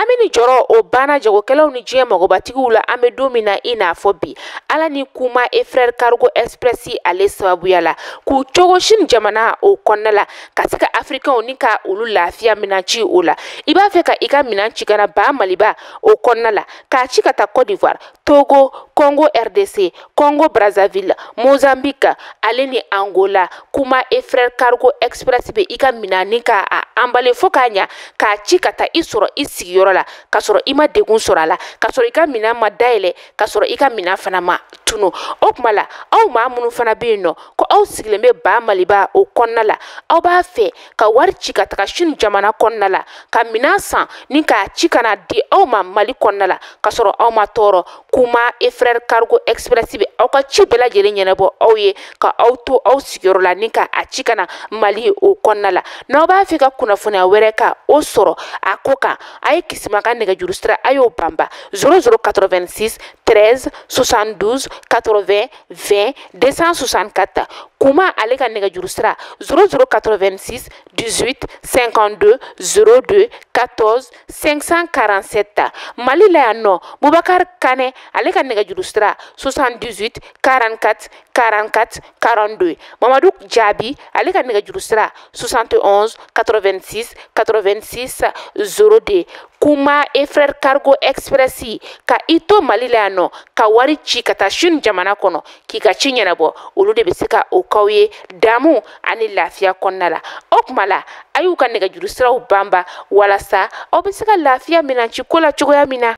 Hami ni jɔrɔ o banna jagokɛlaw ni diɲɛ magobatigiw la an bɛ don min na i n'a fɔ bi Ala ni Kuma et Frères Cargo Express ale sababuya la k'u cogo Chine jamana o kɔnɔna la ka se ka Africainw ni ka olu lafiya minɛn ci o la. I b'a fɛ ka i ka minɛn ci ka na ba Maliba o kɔnɔna la k'a ci ka taa Côte d'Ivoire, Togo, Congo RDC, Congo Brazzaville, Mozambique ale ni Angola. Kuma et Frères Cargo Express bɛ i ka minɛn ni ka a emballer fo k'a ɲa k'a ci ka taa i sɔrɔ i sigiyɔrɔ la k'a sɔrɔ i ma degun sɔrɔ a la, k'a sɔrɔ i ka minɛn ma dayɛlɛ, k'a sɔrɔ i ka minɛn fana ma tunu. O tuma la aw maa minnu fana bɛ yen nɔ ko aw sigilen bɛ ba Maliba o kɔnɔna la, aw b'a fɛ ka wari ci ka taga Chine jamana kɔnɔna la ka minɛn san ni k'a ci ka na di aw ma Mali kɔnɔna la k'a sɔrɔ aw ma tɔɔrɔ. Kuma et Frères Cargo Express bɛ aw ka ci bɛɛ lajɛlen ɲɛnabɔ aw ye ka aw to aw sigiyɔrɔ la ni ka a ci ka na Mali o kɔnɔna la. N'aw b'a fɛ ka kunnafoniya wɛrɛ ka o sɔrɔ a ko kan, a ye Kisima ka nɛgɛjuru sira a y'o banba 00 86 13 72 80 20 264. Kuma ale ka nɛgɛjuru sira 00 86 18 52 02 14 547. Mali la yan nɔ Bubakari Kanɛ ale ka nɛgɛjuru sira 78 44 44 42. Mamadu Jaabi ale ka nɛgɛjuru sira 71 86 86 02. Kuma et Frères Cargo Express ka i to Mali la yan nɔ ka wari ci ka taa Chine jamana kɔnɔ k'i ka ci ɲɛnabɔ, olu de bɛ se ka o k'aw ye damu ani lafiya kɔnɔna la. O tuma la a y'u ka nɛgɛjuru siraw banba walasa aw bɛ se ka lafiya minɛn ci ko la cogoya min na.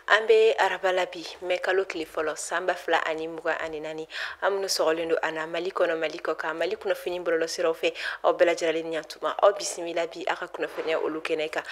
An bɛ araba la bi mɛ kalo tile fɔlɔ san 2024, an minnu sɔgɔlen don an na Mali kɔnɔ, Mali kɔ kan, Mali kunnafoni bɔlɔlɔsiraw fɛ, aw bɛɛ lajɛlen ni ɲantuma, aw bisimila bi aw ka kunnafoniya olu kɛnɛ kan.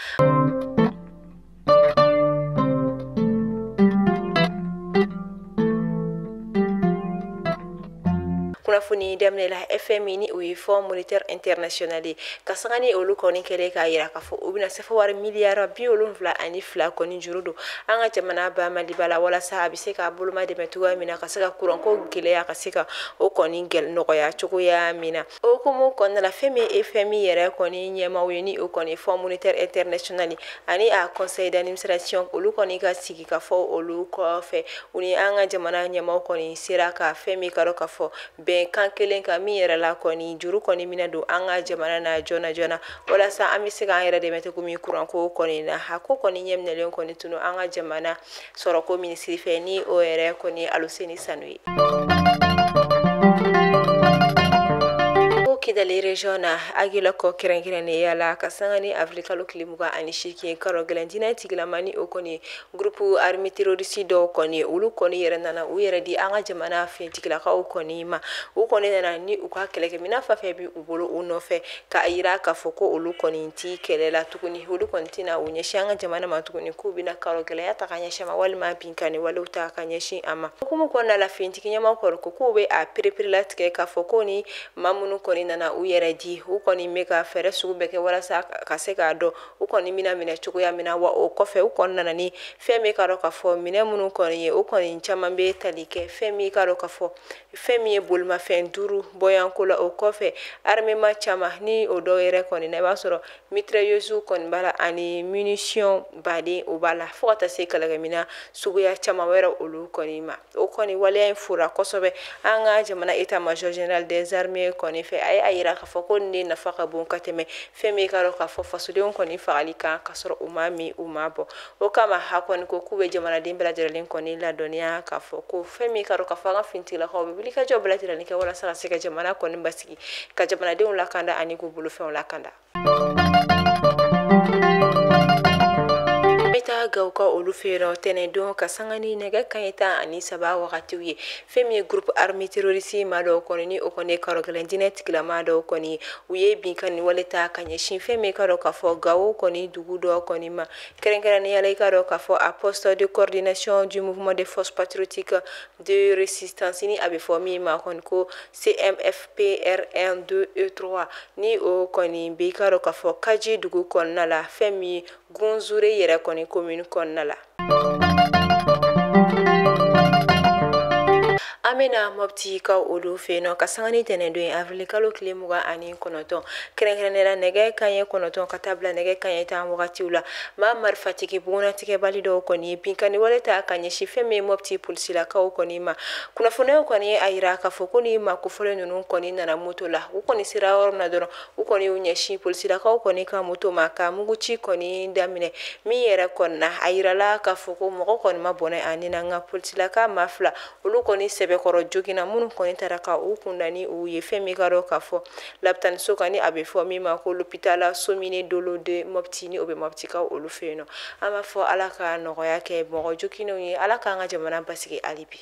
Kunnafoni daminɛ la FMI ni o ye Fonds monétaire international ye ka sanga ni olu kɔni kɛlen k'a yira k'a fɔ u bɛna sefa wari miliyari 72 kɔni juru don an ka jamana ba Maliba la walasa a bɛ se k'a boloma dɛmɛ cogoya min na ka se ka kuranko gɛlɛya ka se ka o kɔni nɔgɔya cogoya min na. O hukumu kɔnɔna la fɛn min ye FMI yɛrɛ kɔni ɲɛmaaw ye ni o kɔni Fonds monétaire international ani a conseil d'administration olu kɔni ka sigi ka fɔ olu kɔfɛ u ni an ka jamana ɲɛmaaw kɔni sera ka fɛn min ka dɔn k'a fɔ bɛnkan kelen kan min yɛrɛ la kɔni juru kɔni mina don an ka jamana na joona joona walasa an bɛ se k'an yɛrɛ dɛmɛ cogo min kuranko kɔni na. A ko kɔni ɲɛminɛlen kɔni tunu an ka jamana sɔrɔko minisiri fɛ ni o yɛrɛ kɔni Aluseni Sanu ye. Kidali région na Aguelhok kɛrɛnkɛrɛnnenya la ka sanga ni avril kalo tile 28 karo gɛlɛn diinɛ tigilama ni o kɔni groupe armé terroriste dɔw kɔni olu kɔni yɛrɛ nana u yɛrɛ di an ka jamana finitigilakaw kɔni ma. U kɔni nana ni u ka kɛlɛkɛminɛn fɛn fɛn bɛ u bolo u nɔfɛ k'a yira k'a fɔ ko olu kɔni ti kɛlɛ la tuguni, olu kɔni tɛna u ɲɛsin an ka jamana ma tuguni, k'u bɛna karo gɛlɛya ta ka ɲɛsin a ma walima binkanni walew ta ka ɲɛsin a ma. Hukumu kɔnɔna la finitigi ɲɛmaaw kɔni ko k'u bɛ a pereperelatigɛ k'a fɔ ko ni maa minnu kɔni nana u yɛrɛ di u kɔni bɛ ka fɛɛrɛ sugu bɛɛ kɛ walasa ka se k'a dɔn u kɔni bɛna minɛ cogoya min na. Wa o kɔfɛ u kɔni nana ni fɛn min ka dɔn k'a fɔ minɛn minnu kɔni ye o kɔni caman bɛ tali kɛ fɛn min ka dɔn k'a fɔ fɛn min ye bolimafɛn 5 bɔyanko la. O kɔfɛ armement caman ni o dɔw yɛrɛ kɔni na i b'a sɔrɔ mitrailleuse kɔni b'a la ani munition baden o b'a la fo ka taa se kɛlɛkɛminɛn suguya caman wɛrɛ olu kɔni ma. O kɔni waleya in fora kosɛbɛ an ka jamana état major général des armées kɔni fɛ. A ye a yira k'a fɔ ko nin de nafa ka bon ka tɛmɛ fɛn min ka dɔn k'a fɔ fasodenw kɔni fagali kan k'a sɔrɔ u ma min u ma bɔ. O kama a kɔni ko k'u bɛ jamanaden bɛɛ lajɛlen kɔni ladɔnniya k'a fɔ ko fɛn min ka dɔn k'a fɔ an ka finitigilakaw bɛ wulikajɔ bɛɛ lajɛlen kɛ walasa ka se ka jamana kɔni basigi ka jamanadenw lakanda ani k'u bolofɛnw lakanda. An bɛ taa Gawo ka olu fɛ yen nɔ tɛnɛndon ka sanga ni nɛgɛ kanɲɛ 13 wagatiw ye fɛn min ye groupe armé terroriste maa dɔw kɔni ni o kɔni ye karo gɛlɛn diinɛ tigilama dɔw kɔni u ye binkanni wale ta ka ɲɛsin fɛn min ka dɔn k'a fɔ Gawo kɔni dugu dɔ kɔni ma kɛrɛnkɛrɛnnenya la i ka dɔn k'a fɔ a poste de coordination du mouvement des forces patriotiques de résistance ni a bɛ fɔ min ma kɔni ko CMFPR1 2 E 3 ni o kɔni bɛ i ka dɔn k'a fɔ Kaji dugu kɔnɔna la fɛn min Gunzure yɛrɛ kɔni commune kɔnɔna la. An bɛ bɛna Mopti ka olu fɛ yen nɔ ka sanga ni tɛnɛndon ye avril kalo tile 29 kɛrɛnkɛrɛnnenya la nɛgɛ kanɲɛ 9 ka taa bila nɛgɛ kanɲɛ 10 wagatiw la maa marifatigi bugunnatigɛbali dɔw kɔni ye binkanni wale ta ka ɲɛsin fɛn min ye Mopti polisilakaw kɔni ma. Kunnafoniyaw kɔni ye a yira k'a fɔ ko ni maa kofɔlen ninnu kɔni nana moto la, u kɔni sera yɔrɔ min na dɔrɔn u kɔni y'u ɲɛsin polisilakaw kɔni ka moto ma ka muguci kɔni daminɛ. Min yɛrɛ kɔni na a yirala k'a fɔ ko mɔgɔ kɔni ma bɔnɛ a ni na, nka polisilaka maa 2 olu kɔni sɛbɛkɔrɔ joginna minnu kɔni taara ka u kunda ni u ye fɛn min ka dɔn k'a fɔ lapitaniso kan ni a bɛ fɔ min ma ko l'hôpital Somine Dolo de Mopti ni o bɛ Moptikaw olu fɛ yen nɔ. An b'a fɔ Ala ka nɔgɔya kɛ mɔgɔ joginnenw ye, Ala k'an ka jamana basigi hali bi.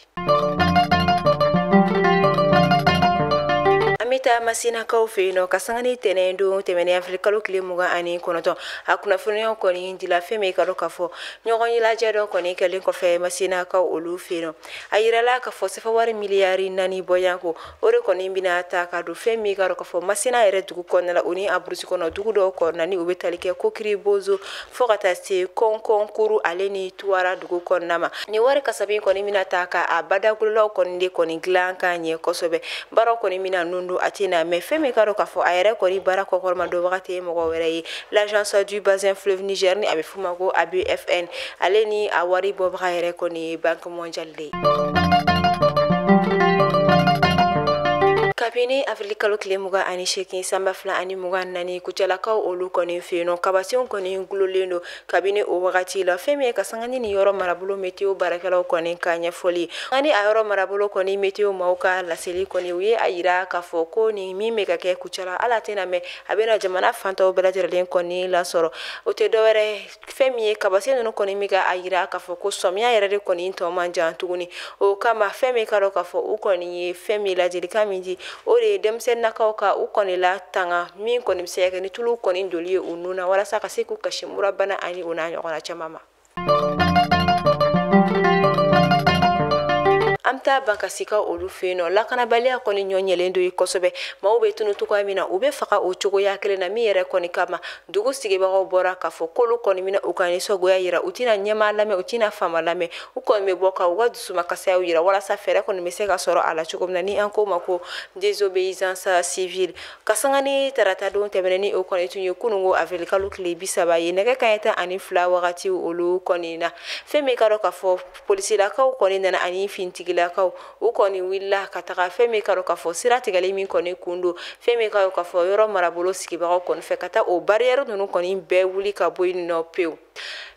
An bɛ taa Masinakaw fɛ yen nɔ ka sanga ni tɛnɛn don tɛmɛnen avril kalo tile 29 a kunnafoniyaw kɔni dila fɛn min ka dɔn k'a fɔ ɲɔgɔn lajɛ dɔ kɔni kɛlen kɔfɛ Masinakaw olu fɛ yen nɔ. A yirala k'a fɔ sefa wari miliyari 4 bɔɲɔgɔnko o de kɔni bɛna ta ka don fɛn min ka dɔn k'a fɔ Masina yɛrɛ dugu kɔnɔna la o ni a burusi kɔnɔ dugu dɔw kɔnɔna ni u bɛ tali kɛ Kokiri Bozo fo ka taa se Kɔnkɔnkuru ale ni Tuwara dugu kɔnɔna ma. Nin wari kasabi kɔni bɛna ta ka a badagololaw kɔni de kɔni dilan ka ɲɛ kosɛbɛ. Baaraw kɔni bɛna nun don a tɛna mɛ fɛn min ka dɔn k'a fɔ a yɛrɛ kɔni baara kɔkɔrɔma don wagati ye mɔgɔ wɛrɛ ye l'agence du bassin fleuve Niger ni a bɛ f'o ma ko ABFN ale ni a wari bɔbaga yɛrɛ kɔni ye Banque mondiale de ye. Kabini avril kalo tile 28 san 2024 Kucalakaw olu kɔni fɛ yen nɔ kabasenw kɔni gulolen don kabini o wagati la. Fɛn min ye ka sanga ni nin yɔrɔ marabolo meteo baarakɛlaw kɔni ka ɲɛfɔli ani a yɔrɔ marabolo kɔni meteo maaw ka laseli kɔni u ye a yira k'a fɔ ko nin min bɛ ka kɛ Kucala ala tɛna mɛn a bɛna jamana fantaw bɛɛ lajɛlen kɔni lasɔrɔ. O tɛ dɔwɛrɛ fɛn min ye kabasen ninnu kɔni bɛ ka a yira k'a fɔ ko sɔmiya yɛrɛ de kɔni tɔ man jan tuguni. O kama fɛn min ka dɔn k'a fɔ u kɔni ye fɛn min ladilikan min di o de ye denmisɛnninnakaw ka u kɔni latanga min kɔni bɛ se ka kɛ ni tulu kɔni doli ye u nun na walasa ka se k'u kasi murabana ani o n'a ɲɔgɔnna caman ma. An bɛ taa Bankasikaw olu fɛ yen nɔ lakanabaliya kɔni ɲɔ ɲɛlen don yen kosɛbɛ. Maaw bɛ tunu cogoya min na u bɛ faga o cogoya kelen na min yɛrɛ kɔni kama dugu sigibagaw bɔra k'a fɔ k'olu kɔni bɛna u ka nisɔngoya yira, u tɛna ɲɛmaa lamɛn, u tɛna faama lamɛn, u kɔni bɛ bɔ ka u ka dusumakasiyaw yira walasa fɛɛrɛ kɔni bɛ se ka sɔrɔ a la cogo min na ni an k'o ma ko désobéissance civile. Ka sanga ni tarata don tɛmɛnen ni o kɔni tun ye kununko avril kalo tile 30 ye nɛgɛ kanɲɛ 12 wagati olu kɔni na. Fɛn min ka dɔn k'a fɔ polisilakaw kɔni nana ani fintigilakaw u kɔni wulila ka taga fɛn min ka dɔn k'a fɔ sira tigɛli min kɔni kun don fɛn min ka dɔn k'a fɔ yɔrɔ marabolo sigibagaw kɔni fɛ ka taa o barrière ninnu kɔni bɛɛ wuli ka bɔ yen nɔ pewu.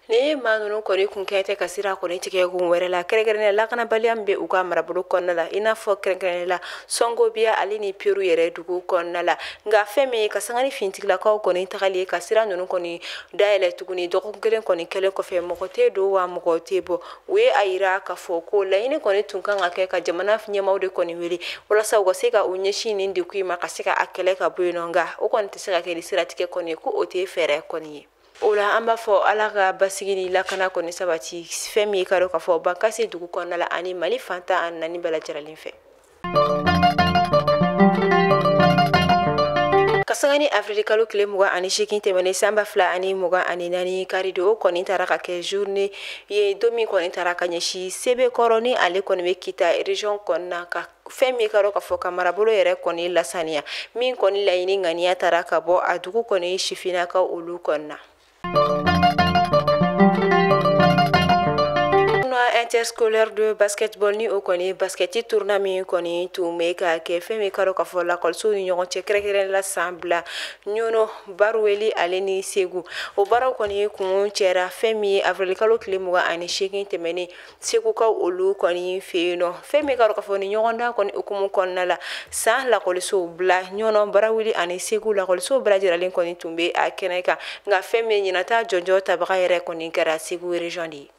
Ni maa ninnu kɔni kun kɛ tɛ ka sira kɔni tigɛ kun wɛrɛ la kɛrɛnkɛrɛnnenya lakanabaliya min bɛ u ka marabolo kɔnɔna la i n'a fɔ kɛrɛnkɛrɛnnenya la Sɔngobiya ale ni Peru yɛrɛ dugu kɔnɔna la. Nka fɛn min ye ka sanga ni fintigilakaw kɔni tagali ye ka sira ninnu kɔni dayɛlɛ tuguni dɔgɔkun kelen kɔni kɛlen kɔfɛ mɔgɔ tɛ don wa mɔgɔ tɛ bɔ. U ye a yira k'a fɔ ko laɲini kɔni tun kan ka kɛ ka jamana ɲɛmaaw de kɔni wele walasa u ka se ka u ɲɛsin nin degun in ma ka se ka a kɛlɛ ka bɔ yen nɔ, nka o kɔni tɛ se ka kɛ ni siratigɛ kɔni ye ko o tɛ fɛɛrɛ kɔni ye. O la an b'a fɔ Ala ka basigi ni lakana kɔni sabati fɛn min ye ka dɔn k'a fɔ Bankasi dugu kɔnɔna la ani Mali fantan ani 4 bɛɛ lajɛlen fɛ. Ka sanga ni avril kalo tile 28 tɛmɛnen san 2024 kari don o kɔni taara ka kɛ journée ye don min kɔni taara ka ɲɛsin Sebekɔrɔ ni ale kɔni bɛ Kita région kɔnɔna ka fɛn min ka dɔn k'a fɔ ka marabolo yɛrɛ kɔni lasaniya min kɔni laɲini ŋaniya taara ka bɔ a dugu kɔni sifinnakaw olu kɔnɔna. Interscolaire de basketball ni o kɔni basketi tournoi min kɔni tun bɛ ka kɛ fɛn min ka dɔn k'a fɔ lakɔlisow ni ɲɔgɔn cɛ kɛrɛnkɛrɛnnenya la san bila Ɲɔnɔ Baruweli ale ni Segu o baaraw kɔni kun cɛra fɛn min ye avril kalo tile 28 tɛmɛnen Segukaw olu kɔni fɛ yen nɔ. Fɛn min ka dɔn k'a fɔ ni ɲɔgɔndan kɔni hukumu kɔnɔna la san lakɔlisow bila Ɲɔnɔ Barawuli ani Segu lakɔlisow bɛɛ lajɛlen kɔni tun bɛ a kɛnɛ kan, nka fɛn min ɲinata jɔnjɔn tabaga yɛrɛ kɔni kɛra Segu région de ye.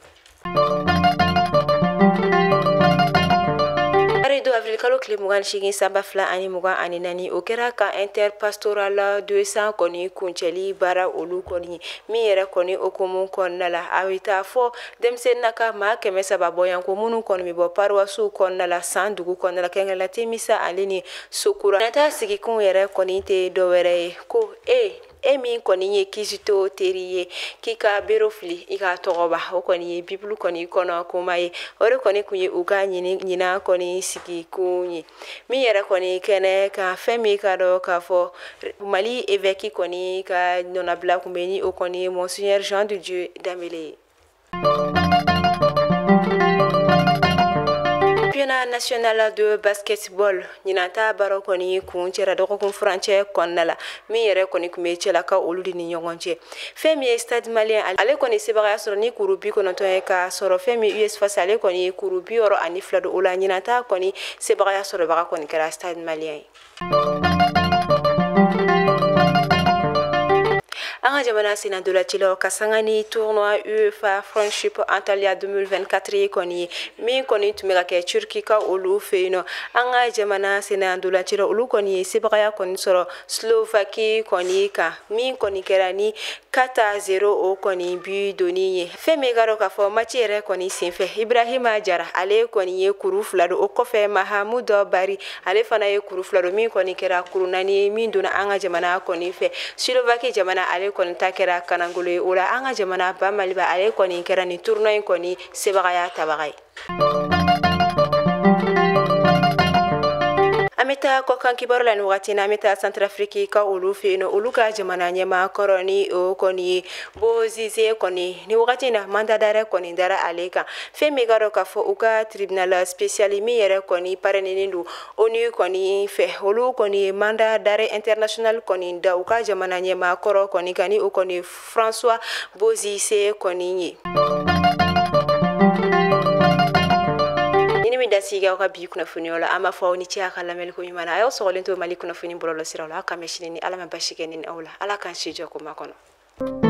Avril kalo tile 28 san 2024 o kɛra ka interpastoral 200 kɔni kuncɛli baara olu kɔni min yɛrɛ kɔni hukumu kɔnɔna la a bɛ taa fɔ denmisɛnninnaka maa 300 bɔɲɔgɔnko minnu kɔni bɛ bɔ paroissiw kɔnɔna la san dugu kɔnɔna la kɛrɛnkɛrɛnnenya la Temisa ale ni Sokura. Nata sigikun yɛrɛ kɔni tɛ dɔwɛrɛ ye ko e E min kɔni ye Kizito teri ye, k'i ka bero fili i ka tɔgɔba, o kɔni ye Bibulu kɔni kɔnɔ kuma ye. O de kɔni kun ye u ka ɲinan kɔni sigi kun ye. Min yɛrɛ kɔni kɛnɛ kan, fɛn min ka dɔn k'a fɔ Mali évêque kɔni ka nɔnabila kun bɛ, ni o kɔni ye Monseigneur Jean de Dieu Dambélé ye. Championnat national de basketball ɲinan ta baara kɔni kun cɛra dɔgɔkun furancɛ kɔnɔna la, min yɛrɛ kɔni tun bɛ cɛlakaw olu de ni ɲɔgɔn cɛ. Fɛn min ye Stade Malien, ale kɔni sebagaya sɔrɔ ni kuru 90 ye, k'a sɔrɔ fɛn min US Faso, ale kɔni ye kuru 62 don. O la ɲinan ta kɔni sebagaya sɔrɔbaga kɔni kɛra Stade Malien ye. An ka jamana senna-dolacilaw ka sanga ni tournoi UEFA Friendship Antalya 2024 kɔni ye, min kɔni tun bɛ ka kɛ Turki ka olu fɛ yen nɔ, an ka jamana senna-dolacilaw olu kɔni ye sebagaya kɔni sɔrɔ Slovaquie kɔni kan, min kɔni kɛra ni 4-0 o kɔni bi donni ye. Fɛn min ka dɔn k'a fɔ match yɛrɛ kɔni senfɛ, Ibrahima Jara ale kɔni ye kuru 2 don. O kɔfɛ Mahamudu Bari ale fana ye kuru 2 don, min kɔni kɛra kuru 4 ye min donna an ka jamana kɔni fɛ. Slovaquie jamana ale kɔni ta kɛra kanangolo ye. O la an ka jamana ba Maliba ale kɔni kɛra nin tournoi in kɔni sebagaya tabaga ye. An bɛ taa kɔkan kibaru la nin wagati na, an bɛ taa Centrafrique ka olu fɛ yen nɔ, olu ka jamana ɲɛmaa kɔrɔ ni o kɔni ye Bozize kɔni, ni wagati na mandat d'arrêt kɔni dara ale kan. Fɛn min ka dɔn k'a fɔ u ka tribunal spécial min yɛrɛ kɔni parrainenen don ONU kɔni fɛ, olu kɔni ye mandat d'arrêt international kɔni da u ka jamana ɲɛmaa kɔrɔ kɔni kan, ni o kɔni ye François Bozize kɔni ye. Ni min da sigi aw ka bi kunnafoniyaw la, an b'a fɔ aw ni ce a ka lamɛnni ko ɲuman na. A y'aw sɔgɔlen to Mali kunnafoni bɔlɔlɔsiraw la. Aw k'an bɛn sini ni Ala ma basi kɛ ni aw la. Ala k'an si jɔ ko makɔnɔ.